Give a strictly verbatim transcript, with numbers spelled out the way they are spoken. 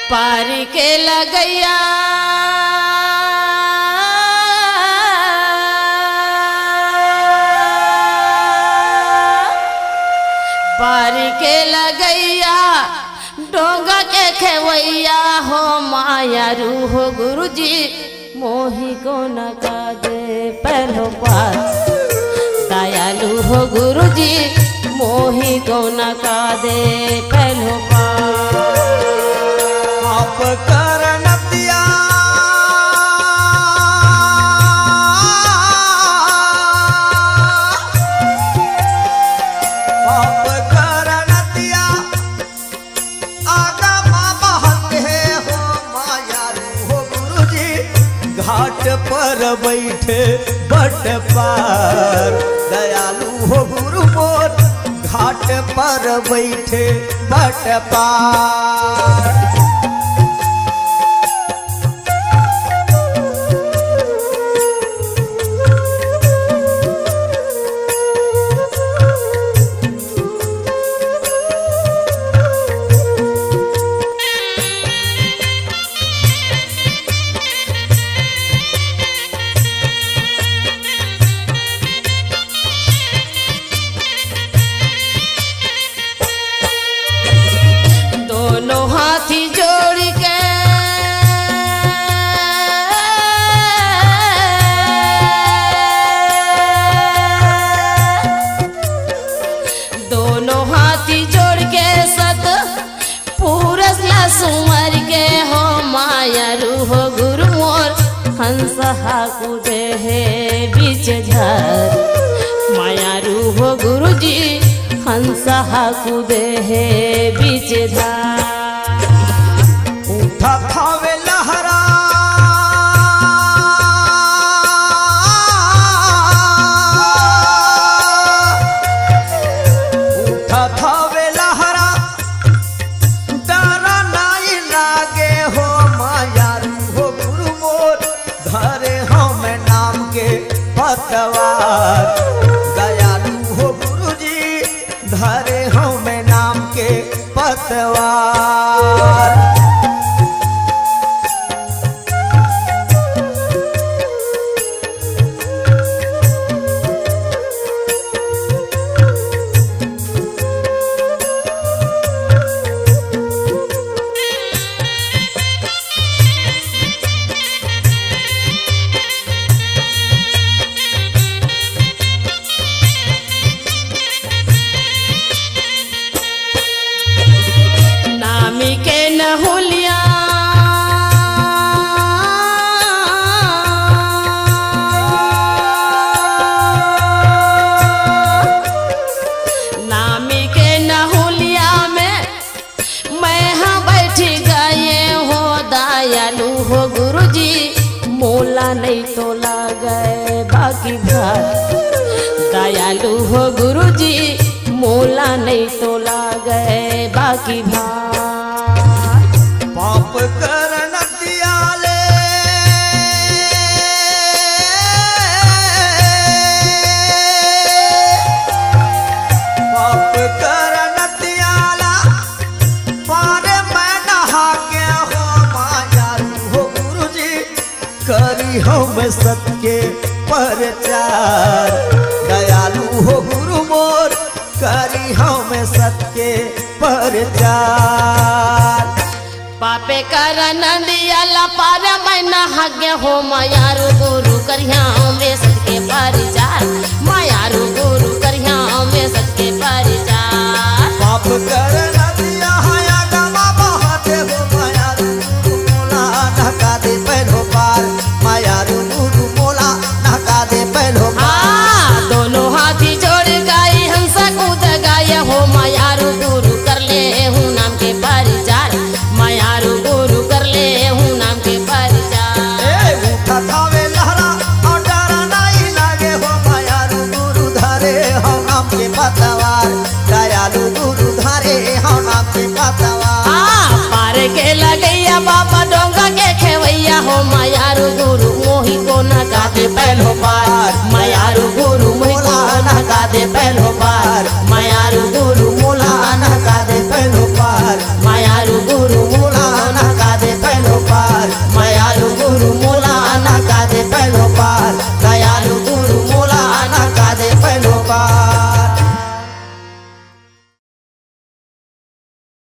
पारी के लगैया, पारी के लगैया, डोंगा के खेवैया हो मायारू हो गुरुजी, मोही गोना का दे पहलो पार। दयालु हो गुरुजी, मोही गोना का दे पहलो पार। पाप करन दिया, पाप करन दिया, आगा मा बहत हे हो मायारू हो गुरुजी, घाट पर बैठे बट पार। दयालु हो गुरु मोर, घाट पर बैठे बट पार। दोनों हाथी जोड़ के, दोनों हाथी जोड़ के सत पुरस ला सुमर के हो मायारू हो गुरु मोर, हंस हा कूदे हे बीच धार। मायारू हो गुरुजी, हंस हा कूदे हे बीच धार। उठत हवे लहरा, उठत हवे लहरा, डरा नाई लागे हो मायारू हो गुरु मोर, धरे हवे नाम के पतवार। दयालु हो गुरुजी, धरे हवे नाम के पतवार। नामी के नहुलिया, नामी के नहुलिया में मैं हा बैठ गए हो दयालु हो गुरुजी, मोला नहीं तो लागे बाकी भार। दयालु हो गुरुजी, मोला नहीं तो लागे बाकी भार। पाप करन दिया ले, पाप करन दिया ला, पारे मैं नहा के हो मायारू हो गुरुजी, करी हवे सत के परचार। दयालु हो गुरु मोर, करी हवे सत के परचार। पापे करन दिया ला पारे मैं नहा गे हो मायारू गुरु, करिहा हवे सत के परचार।